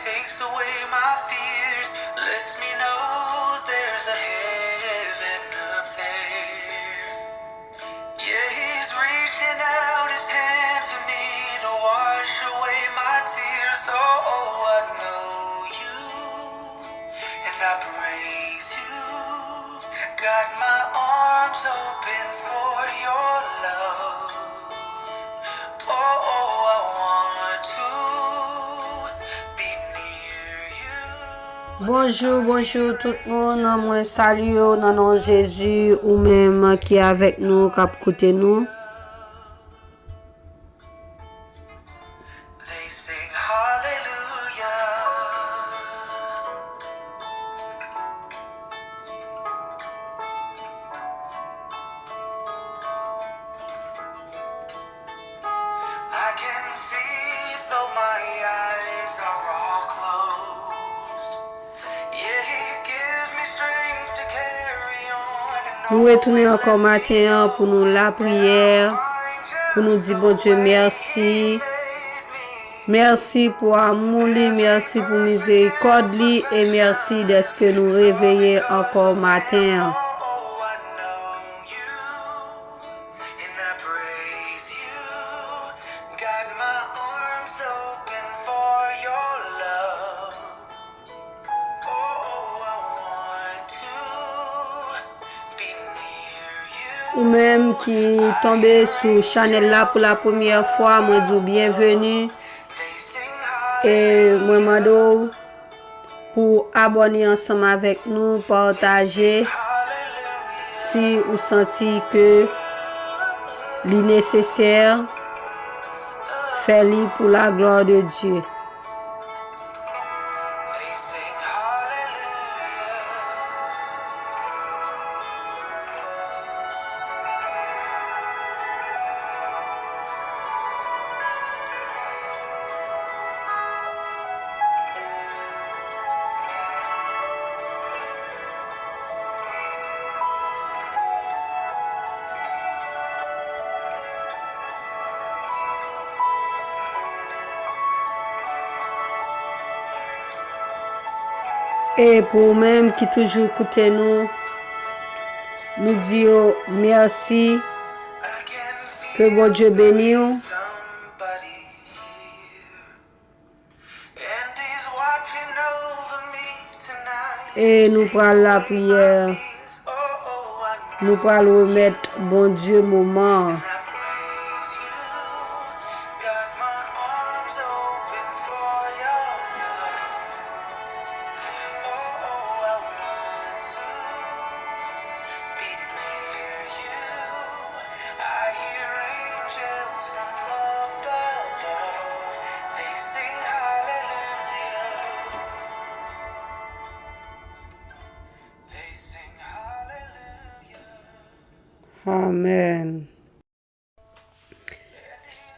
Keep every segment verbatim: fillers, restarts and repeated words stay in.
Takes away my fears, lets me know there's a heaven up there. Yeah, he's reaching out his hand to me to wash away my tears. Oh, oh, I know you, and I praise you. Got my arms open for your love. Oh, oh, I want to be near you. Bonjou, bonjou tout moun. Mwen salye w nan non Jezi, ou menm ki avèk nou, k ap koute nou. They sing hallelujah. I can see though my eyes are all closed. Yeah, he gives me strength to carry on and Nou retounen ankò maten an pou nou lapriyè, pou nou di Bondye mèsi. Mèsi pou amou li, mèsi pou mizerikòd li, e mèsi dèske nou reveye ankò maten an. And I praise you. Got my arms open for your love. Oh, I want to be near you. Ou menm ki tonbe sou chanèl la pou la premyè fwa, mwen di w byenveni. They sing E mwen mande w pou w abòne ansanm avèk nou, pataje si ou santi ke li nesesè, fè li pour la gloire de Dieu. E pou ou menm ki toujou koute nou, nou di yo mèsi. Ke Bondye beni w. E nou pral lapriyè. Nou pral remèt Bondye moman an. Amen.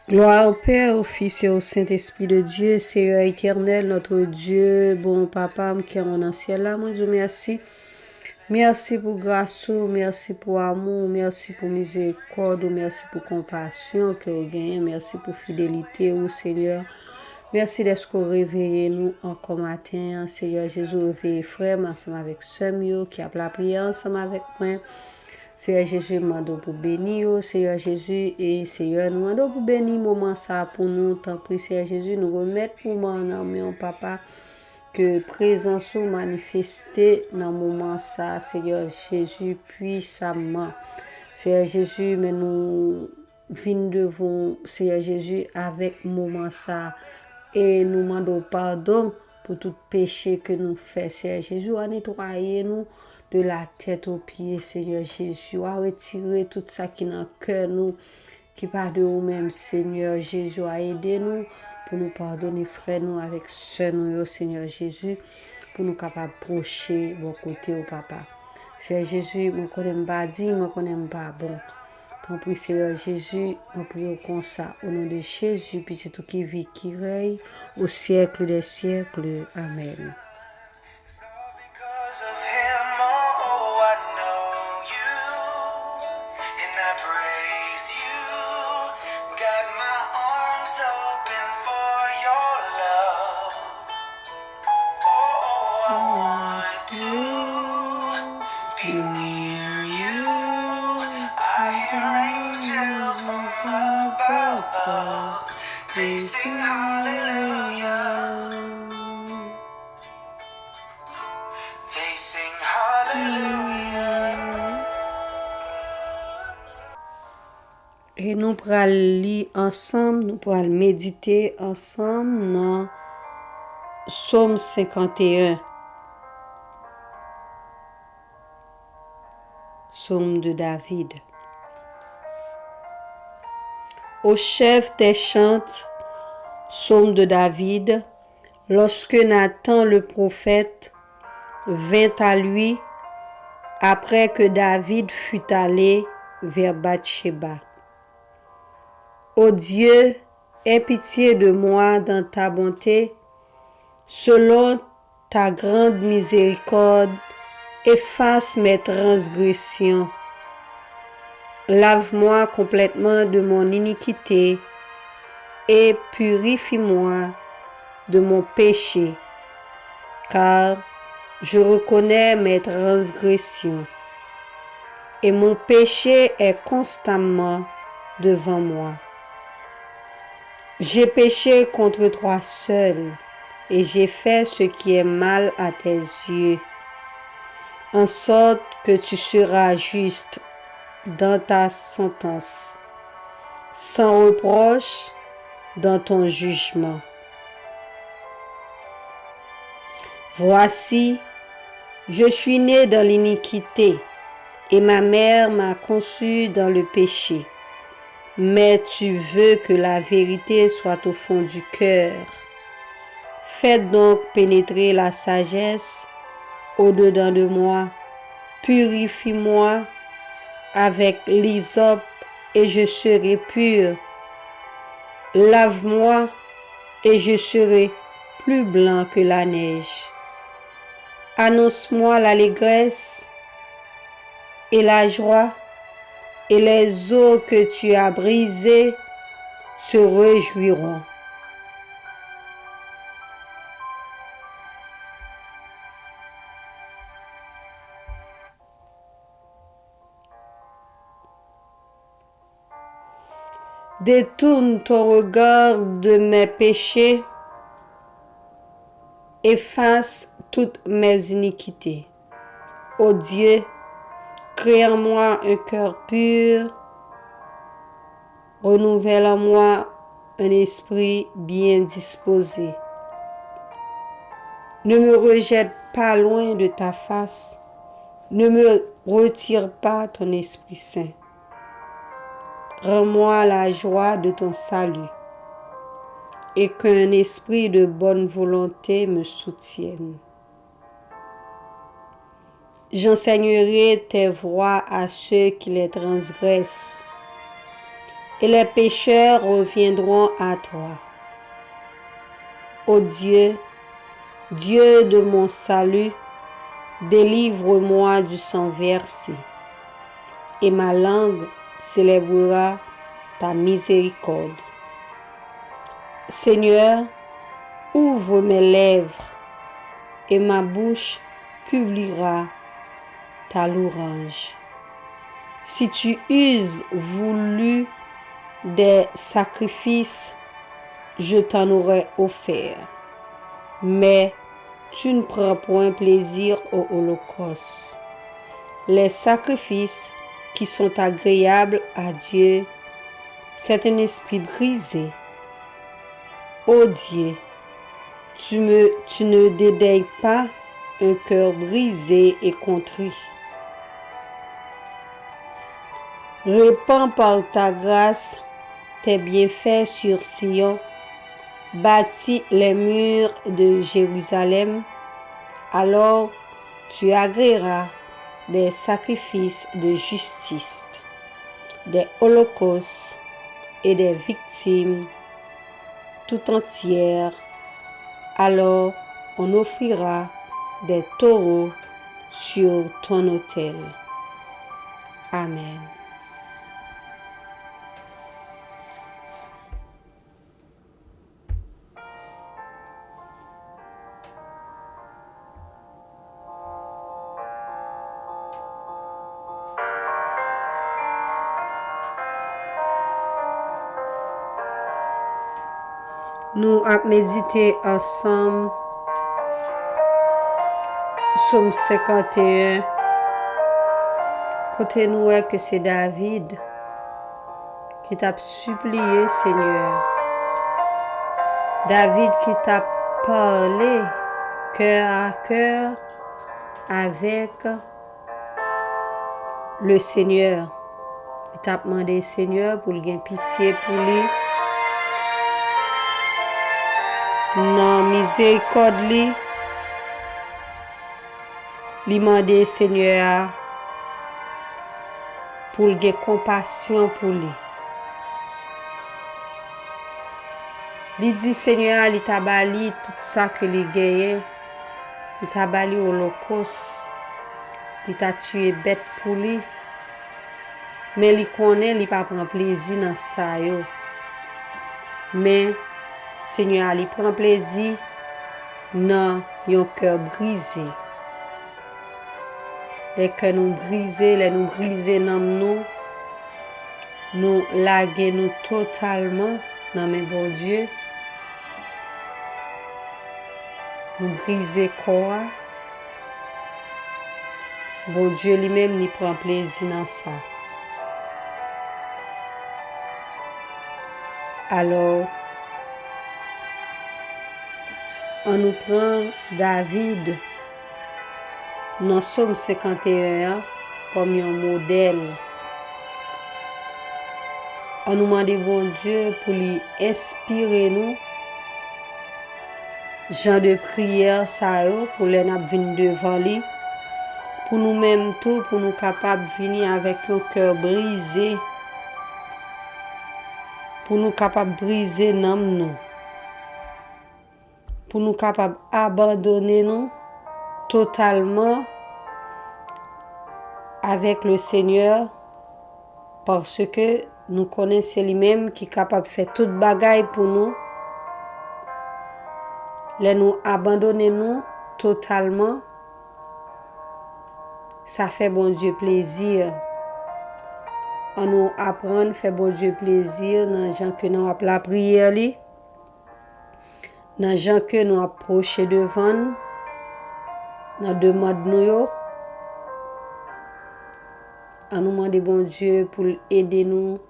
Gloire au Père, au Fils et au Saint-Esprit de Dieu, Seigneur éternel, notre Dieu, bon Papa m ki anwo nan syèl la, mwen di w mèsi. Mèsi pou gras ou, mèsi pou amou, mèsi pou mizerikòd ou, mèsi pou konpasyon ke w genyen, mèsi pou fidelite ou, Senyè. Mèsi dèske w reveye nou ankò maten an, Senyè Jezi, w reveye frè m ansanm avèk sè m yo ki ap lapriyè ansanm avèk mwen. Seyè Jezi, m mande w pou beni yo, Seyè Jezi, e Seyè, nou mande w pou beni moman sa a pou nou, tanpri, Seyè Jezi, nou remèt moman an nan men w, Papa, ke prezans ou manifeste nan moman sa a, Seyè Jezi, pwisamman. Seyè Jezi, men nou vin devan w, Seyè Jezi, avèk moman sa a, e nou mande w padon pou tout peche ke nou fè, Seyè Jezi, w a netwaye nou de la tèt o pye, Seyè Jezi, w a retire tout sa ki nan kè nou, ki pa de ou menm, Senyè Jezi, w a ede nou pou nou padone frè nou avèk sè nou yo, Senyè Jezi, pou nou kapab pwoche bò kote w, Papa. Seyè Jezi, mwen konnen m pa diy, mwen konnen m pa bon. Tanpri, Seyè Jezi, mwen priye w konsa, o non de Jezi, pitit ou ki viv, ki rèy, o syèk dè syèk. Amèn. It's all because of him, oh, oh, I know you, and I praise you. Got my arms open for your love. E nou pral li ansanm, nou pral medite ansanm nan Sòm senkanteyen. Psaume de David. Au chef des chantes, psaume de David, lorsque Nathan le prophète vint à lui après que David fut allé vers Bathsheba. Ô Dieu, aie pitié de moi dans ta bonté, selon ta grande miséricorde, efface mes transgressions. Lave-moi complètement de mon iniquité et purifie-moi de mon péché, car je reconnais mes transgressions, et mon péché est constamment devant moi. J'ai péché contre toi seul, et j'ai fait ce qui est mal à tes yeux, en sorte que tu seras juste dans ta sentence, sans reproche dans ton jugement. Voici, je suis né dans l'iniquité, et ma mère m'a conçu dans le péché. Mais tu veux que la vérité soit au fond du cœur. Fais donc pénétrer la sagesse au-dedans de moi. Purifie-moi avec l'hysope et je serai pur. Lave-moi et je serai plus blanc que la neige. Annonce-moi l'allégresse et la joie, et les os que tu as brisés se réjouiront. Détourne ton regard de mes péchés, efface toutes mes iniquités. Ô Dieu, crée en moi un cœur pur, renouvelle en moi un esprit bien disposé. Ne me rejette pas loin de ta face, ne me retire pas ton Esprit Saint. Rends-moi la joie de ton salut, et qu'un esprit de bonne volonté me soutienne. J'enseignerai tes voies à ceux qui les transgressent, et les pécheurs reviendront à toi. Ô Dieu, Dieu de mon salut, délivre-moi du sang versé, et ma langue célébrera ta miséricorde. Seigneur, ouvre mes lèvres, et ma bouche publiera ta louange. Si tu eusses voulu des sacrifices, je t'en aurais offert, mais tu ne prends point plaisir aux holocaustes. Les sacrifices qui sont agréables à Dieu, c'est un esprit brisé. Ô Dieu, tu me, tu ne dédaignes pas un cœur brisé et contrit. Répands par ta grâce tes bienfaits sur Sion, bâtis les murs de Jérusalem, alors tu agréeras des sacrifices de justice, des holocaustes et des victimes tout entières. Alors on offrira des taureaux sur ton autel. Amen. Nou ap medite ansanm Sòm senkanteyen, kote nou wè ke se David ki t ap sipliye Senyè a. David ki t ap pale kè a kè avèk le Senyè. Li t ap mande Senyè pou l gen pitye pou li. Nan mizerikòd li, li mande Senyè a pou l gen konpasyon pou li. Li di Senyè a li ta ba li tout sa ke li genyen. Li ta ba li olokòs. Li ta tiye bèt pou li. Men li konnen li pa pran plezi nan sa yo. Men Senyè a li pran plezi nan yon kè brize. Lè kè nou brize, lè nou brize nanm nou, nou lage nou totalman nan men Bondye. Nou brize kò a. Bondye li menm, li pran plezi nan sa. Alò, ann nou pran David nan Sòm senkanteyen an kòm yon modèl. Ann nou mande Bondye pou li enspire nou jan de priyè sa yo pou lè n ap vin devan li, pou nou menm tou, pou nou kapab vini avèk yon kè brize, pou nou kapab brize nanm nou, pou nou kapab abandone nou totalman avèk le Senyè, paske nou konnen se li menm ki kapab fè tout bagay pou nou. Lè nou abandone nou totalman, sa fè Bondye plezi. Ann nou aprann fè Bondye plezi nan jan ke n ap lapriyè li, nan jan ke nou ap pwoche devan l, nan demann nou yo. Ann nou mande Bondye pou l ede nou,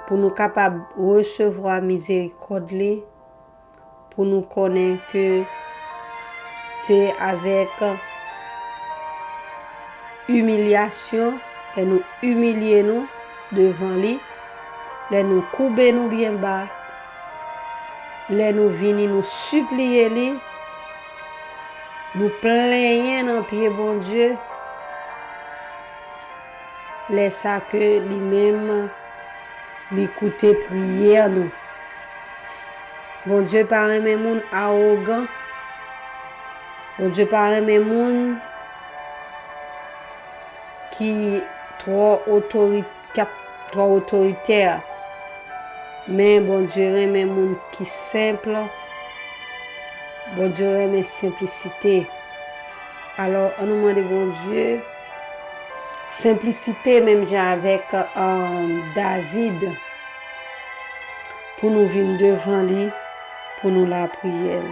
pou nou kapab resevwa mizerikòd li, pou nou konnen ke se avèk imilyasyon, lè nou imilye nou devan li, lè nou koube nou byen ba, lè nou vini nou sipliye li, nou plenyen nan pye Bondye, lè sa ke li menm li koute priyè nou. Bondye pa renmen moun awogan. Bondye pa renmen moun ki twò otori-, k ap twò otoritè. Men Bondye renmen moun ki senp. Bondye renmen senplisite. Alò, ann nou mande Bondye senplisite, menm jan avèk, um, David, pou nou vin devan li, pou nou lapriyè l.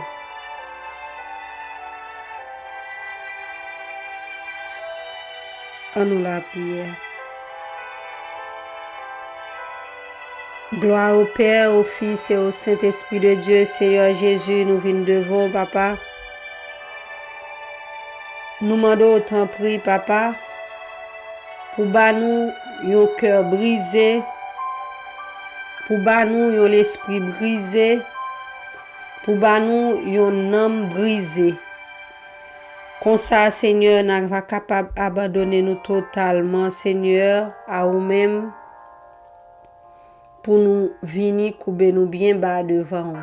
Ann nou lapriyè. Glwa o Pè, o Fis e o Sentespri de Dye. Senyè Jezi, nou vin devan w, Papa. Nou mande w, tanpri, Papa, pou ba nou yon kè brize, pou ba nou yon lespri brize, pou ba nou yon nanm brize. Konsa, Senyè, n a va kapab abandone nou totalman, Senyè, a ou menm, pou nou vini koube nou byen ba devan w.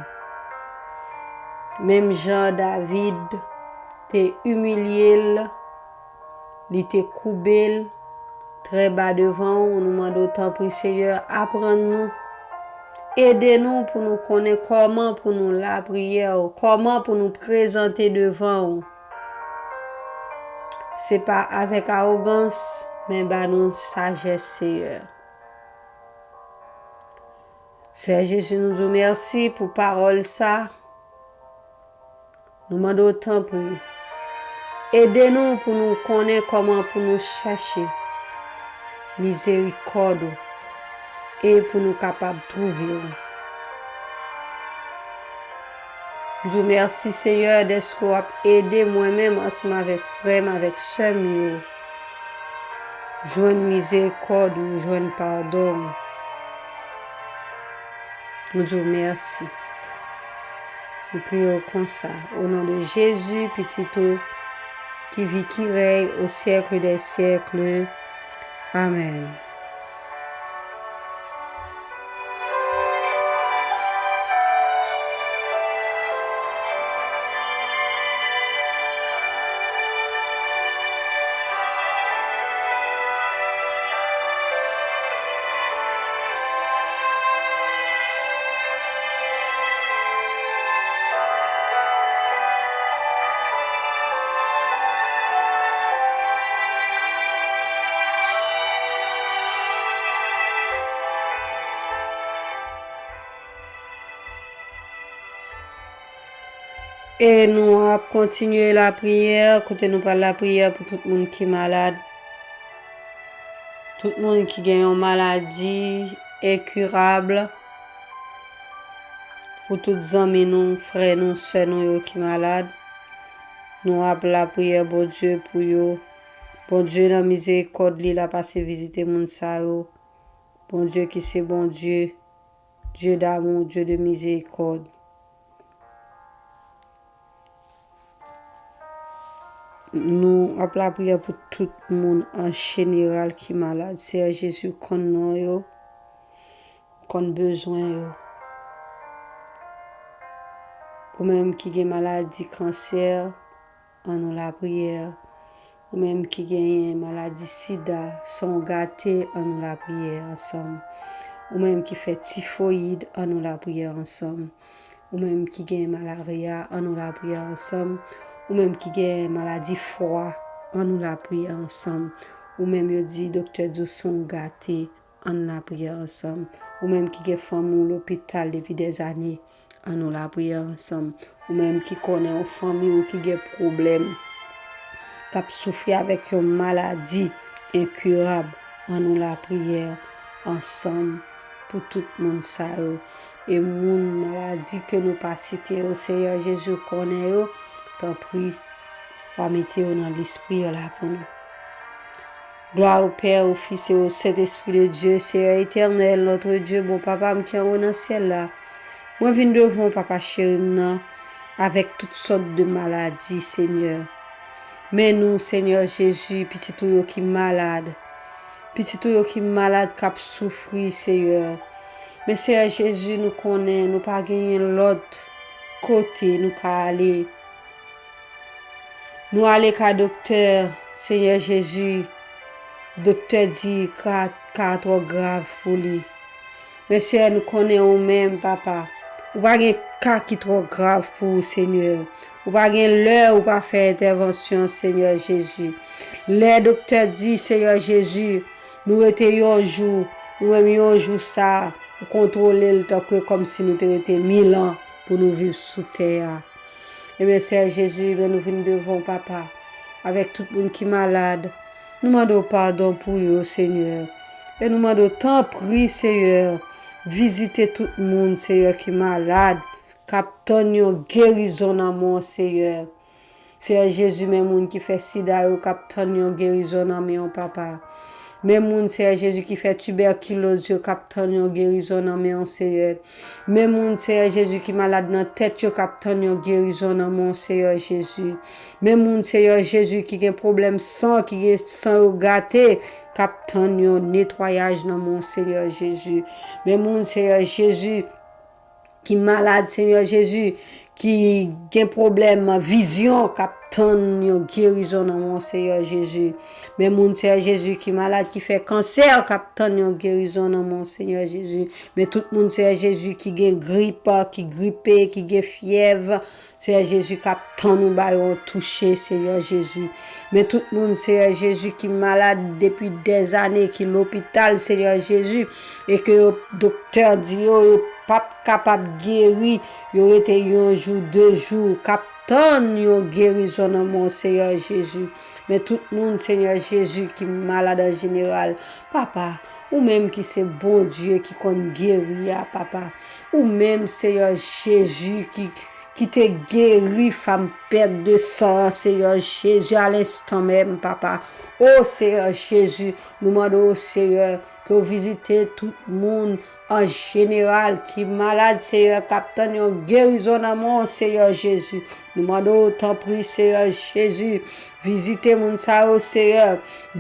Menm jan David te imilye l, li te koube l trè ba devan w, nou mande w, tanpri, Senyè, aprann nou, ede nou pou nou konnen kòman pou nou lapriyè w, kòman pou nou prezante devan w. Se pa avèk awogans, men ba nou sajès, Senyè. Sè Jezi, nou di w mèsi pou pawòl sa. Nou mande w, tanpri, ede nou pou nou konnen kòman pou nou chèche mizerikòd ou. e pou nou kapab twouve w. M di w mèsi, Senyè, dèske w ap ede mwen menm ansanm avèk frè m, avèk sè m yo, jwenn mizerikòd ou, jwenn padon w. Nou di w mèsi. Nou priye w konsa, o non de Jezi, Pitit ou, ki vi, ki rèy o syèk dè syèk. Amèn. E nou ap kontinye lapriyè, kote nou pral lapriyè pou tout moun ki malad, tout moun ki gen yon maladi enkirab, pou tout zanmi nou, frè nou, sè nou yo ki malad. Nou ap lapriyè Bondye pou yo. Bondye nan mizerikòd li, l ap pase vizite moun sa yo. Bondye ki se Bondye, Dieu d'amour, Dieu de miséricorde. Nou ap lapriyè pou tout moun an jeneral ki malad. Seyè Jezi, ou konn non yo, ou konn bezwen yo. Ou menm ki gen maladi kansè, ann nou lapriyè. Ou menm ki genyen maladi sida, san w gate, ann nou lapriyè ansanm. Ou menm ki fè tifoyid, ann nou lapriyè ansanm. Ou menm ki gen malarya, ann nou lapriyè ansanm. Ou menm ki gen maladi fwa, ann nou lapriyè ansanm. Ou menm yo di, doktè di w san w gate, ann lapriyè ansanm. Ou menm ki gen fanmi w lopital depi dèzane, ann nou lapriyè ansanm. Ou menm ki konnen yon fanmi w ki gen pwoblèm, k ap soufri avèk yon maladi enkirab, ann nou lapriyè ansanm pou tout moun sa yo. E moun maladi ke nou pa site yo, Seyè Jezi, ou konnen yo, tanpri, pa mete yo nan lespri w la pou nou. Glwa o Pè, o Fis e o Sentespri de Dye, Seyè Etènèl, nòtre Dye, bon Papa m ki anwo nan syèl la. Mwen vin devan w, Papa cheri m nan, avèk tout sòt de maladi, Senyè. Men nou, Senyè Jezi, pitit ou yo ki malad. Pitit ou yo ki malad, k ap soufri, Seyè. Men, Seyè Jezi, nou konnen nou pa genyen lòt kote nou ka ale. Nou ale kay doktè, Senyè Jezi, doktè di ka, ka a twò grav pou li. Men, Seyè, nou konnen ou menm, Papa, ou pa gen ka ki twò grav pou ou, Senyè. Ou pa gen lè ou pa fè entèvansyon, Senyè Jezi. Lè doktè di, Seyè Jezi, nou rete yon jou, ou menm yon jou sa, ou kontwole l tankou kòmsi nou te rete mil an pou nou viv sou tè a. Ebyen, Seyè Jezi, men nou vin devan w, Papa, avèk tout moun ki malad. Nou mande w padon pou yo, Senyè. E nou mande w, tanpri, Seyè, vizite tout moun, Seyè, ki malad, k ap tann yon gerizon nan men w, Seyè. Seyè Jezi, men moun ki fè sida yo, k ap tann yon gerizon nan men w, Papa. Men moun, Seyè Jezi, ki fè tibèkiloz yo, k ap tann yon gerizon nan men w, Seyè. Men moun, Seyè Jezi, ki malad nan tèt yo, k ap tann yon gerizon nan men w, Seyè Jezi. Men moun, Seyè Jezi, ki gen pwoblèm san, ki gen san yo gate, k ap tann yon netwayaj nan men w, Seyè Jezi. Men moun, Seyè Jezi, ki malad, Senyè Jezi, ki gen pwoblèm vizyon, k ap tann yon gerizon nan men w, Senyè Jezi. Men moun, Senyè Jezi, ki malad, ki fè kansè, k ap tann yon gerizon nan men w, Senyè Jezi. Men tout moun, Senyè Jezi, ki gen grip, ki gripe, ki gen fyèv, Senyè Jezi, k ap tann ou ba yo yon touche, Senyè Jezi. Men tout moun, Senyè Jezi, ki malad depi dèzane, ki lopital, Senyè Jezi, e ke yo, doktè di yo, yo p ap kapab geri, yo rete yon jou, de jou, k ap tann yon gerizon nan men w, Senyè Jezi. Men tout moun, Senyè Jezi, ki malad an jeneral, Papa, Ou menm ki se Bondye ki konn geri a, papa. Ou menm, Seyè Jezi, ki, ki te geri fanm pèt de san an, Seyè Jezi, alenstan menm, papa. O Seyè Jezi, nou mande w, Seyè, ke w vizite tout moun an jeneral ki malad, Seyè, k ap tann yon gerizon nan men w, Seyè Jezi. Nou mande w, tanpri, Seyè Jezi, vizite moun sa yo, Seyè.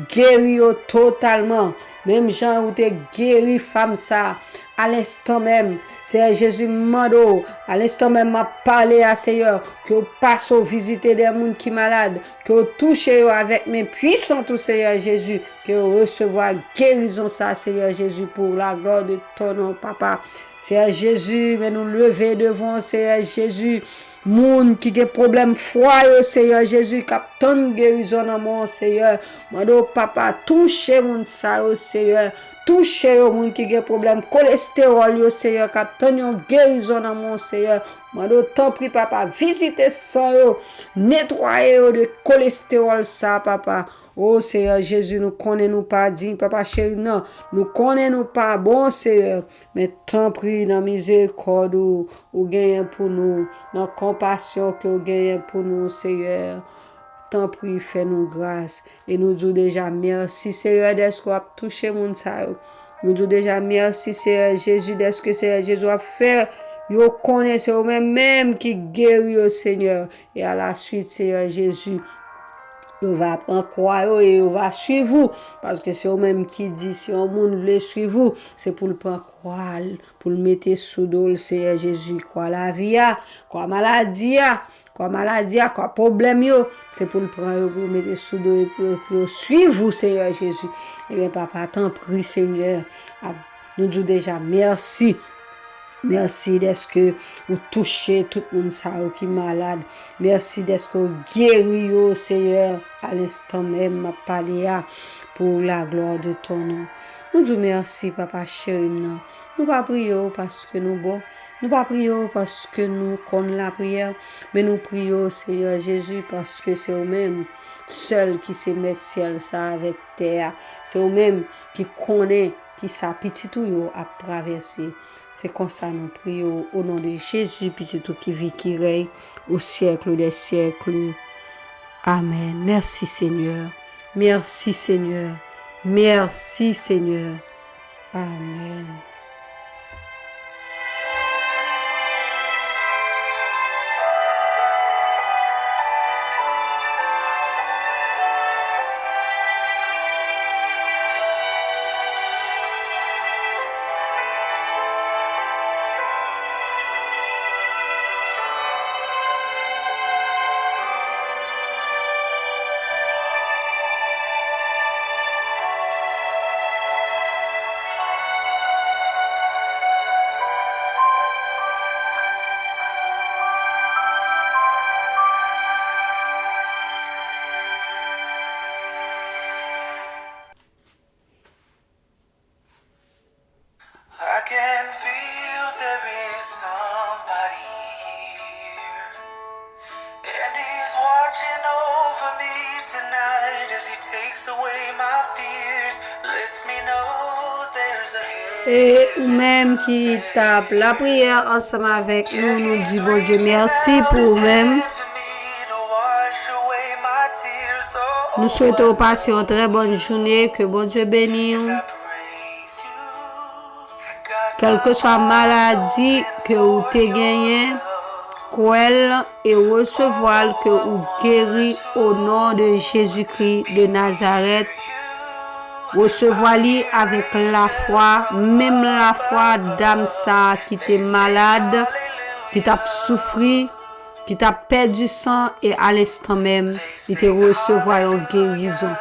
Geri yo totalman. Menm jan ou te geri fanm sa a, alenstan menm, Seyè Jezi, m mande w, alenstan menm m ap pale a, Seyè, ke w pase w vizite de moun ki malad, ke w touche yo avèk men pwisant ou, Seyè Jezi, ke yo resevwa gerizon sa, Seyè Jezi, pour la gloire de ton nom, papa. Seyè Jezi, men nou leve devan w, Seyè Jezi. Moun ki gen pwoblèm fwa yo, Seyè Jezi, k ap tann gerizon nan men w, Seyè. Mande w, papa, touche moun sa yo, Seyè. Touche yo, moun ki gen pwoblèm kolestewòl yo, Seyè, k ap tann yon gerizon nan men w, Seyè. Mande w, tanpri, papa, vizite san yo, netwaye yo de kolestewòl sa, papa. O Seyè Jezi, nou konnen nou pa diy, papa cheri m nan. Nou konnen nou pa bon, Seyè. Men tanpri, nan mizerikòd ou, ou genyen pou nou, nan konpasyon ke w genyen pou nou, Seyè, tanpri, fè nou gras. E nou di w deja mèsi, Seyè, dèske w ap touche moun sa yo. Nou di w deja mèsi, Seyè Jezi, dèske, Seyè Jezi, w ap fè yo konnen se ou menm menm ki geri yo, Senyè. E alaswit, Seyè Jezi, yo va pran kwa yo e yo va swiv ou. Paske se ou menm ki di, si yon moun vle swiv ou, se pou l pran kwa l, pou l mete sou do l, Seyè Jezi, kwa lavi a, kwa maladi a, kwa maladi a, kwa pwoblèm yo, se pou l pran yo, pou l mete sou do yo, pou yo, pou yo swiv ou, Seyè Jezi. Ebyen, papa, tanpri, Senyè, ap, nou di w deja mèsi. Mèsi dèske ou touche tout moun sa yo ki malad. Mèsi dèske ou geri yo, Seyè, alenstan menm m ap pale a, pour la gloire de ton nom. Nou di w mèsi, papa cheri m nan. Nou pa priye w paske nou bon. Nou pa priye w paske nou konn lapriyè. Men nou priye w, Seyè Jezi, paske se ou menm sèl ki se mèt syèl sa avèk tè a. Se ou menm ki konnen kisa pitit ou yo ap travèse. Se konsa nou priye w, o non de Jezi, pitit ou ki viv, ki rèy, o syèk dè syèk. Amèn. Mèsi, Senyè. Mèsi, Senyè. Mèsi, Senyè. Amèn. I can feel there is somebody here. And he's watching over me tonight as he takes away my fears. Lets me know there's a E ou menm ki t ap lapriyè ansanm avèk nou, nou di Bondye mèsi pou ou menm. Nou swete w pase yon trè bòn jounen, ke Bondye beni w. Kèlkeswa maladi ke ou te genyen, kwè l e resevwa l ke ou geri o non de Jezikri de Nazarèt. Resevwa li avèk lafwa, menm lafwa dam sa a ki te malad, ki t ap soufri, ki t ap pèdi san e alenstan menm, li te resevwa yon gerizon.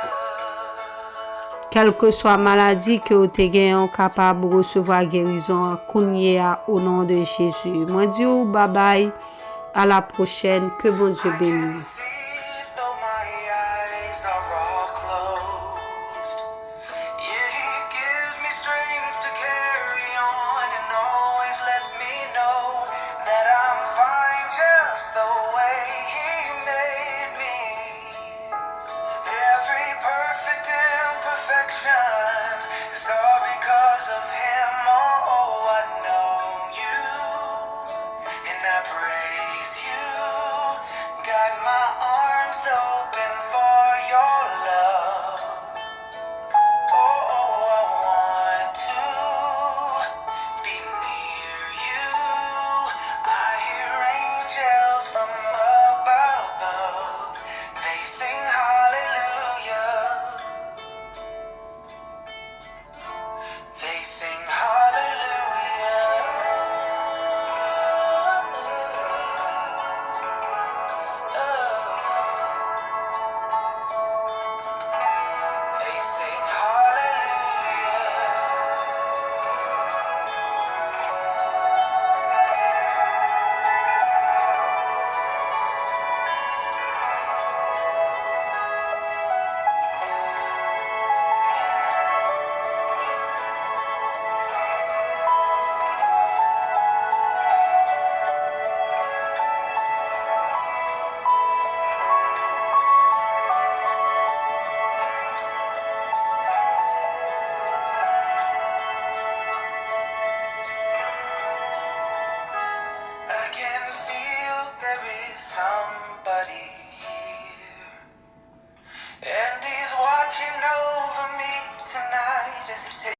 Kèlkeswa maladi ke w te genyen, w kapab resevwa gerizon an kounye a, o non de Jezi. Mwen di w babay, a la pwochèn, ke Bondye beni w. Yeah, he gives me strength to carry on and always lets me know that I'm fine just the way he made me. Every perfect imperfection is all